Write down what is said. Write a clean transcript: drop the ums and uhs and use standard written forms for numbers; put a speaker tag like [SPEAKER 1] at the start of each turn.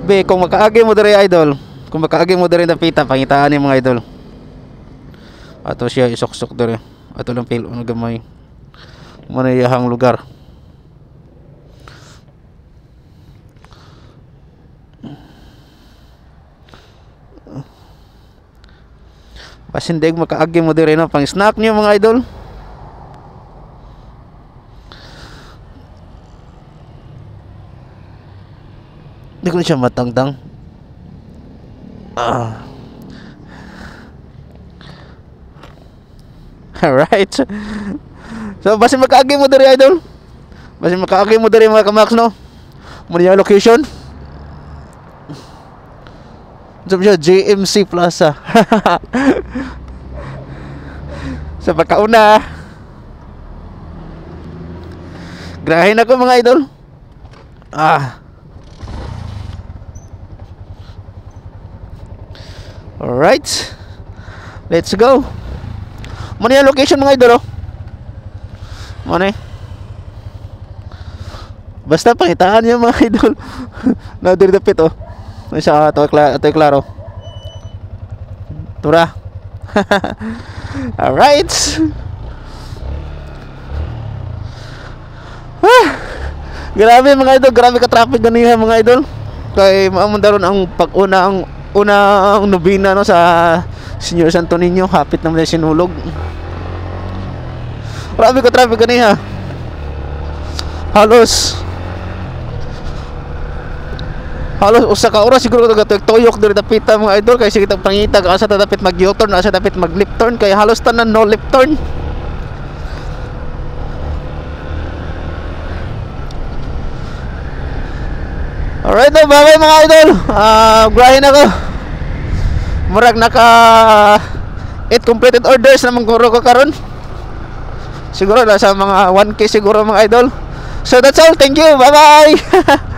[SPEAKER 1] Be, kung makaagi mo diri, idol, kung makaagi mo diri dapita, pangitaan ni mga idol. Ato siya isuksok diri. Ato lang pilo na gamay. Mo na iyahang lugar. Basin deg makaagi mo diri, no, pang snack niyo, mga idol. Di ko na siya matangtang. Ah. Alright. So basin makaagi mo diri, idol. Basin makaagi mo diri, mga kamax, no. Mo niya location. Sabi siya, JMC Plaza. Sa pagkauna. Grahe na ko, mga idol. Ah. Alright. Let's go. Mo niya location, mga idol, oh. Mo ni. Basta pangitaan niyo, mga idol. Na diri dapit, oh. May sa ato ato klaro. Tura. Alright. Ah, grabe, mga idol, grabe ka traffic ganiha, mga idol. Kay maamon daron ang pag-una ang unang nobina, no, sa Senior Santo Niño, hapit naman yung sinulog. Grabe ka traffic ganiha. Halos halos usa ka oras siguro ko tuyok diri dapita, mga idol, kay sige tag pangitag asa ta dapit mag U-turn, asa dapit mag left turn, kay halos tanan no left turn. Alright, oh, bye bye, mga idol. Ah, grahe na ko. Murag naka 8 completed orders naman guro ko karon. Siguro nasa mga 1K siguro, mga idol. So that's all. Thank you. Bye bye.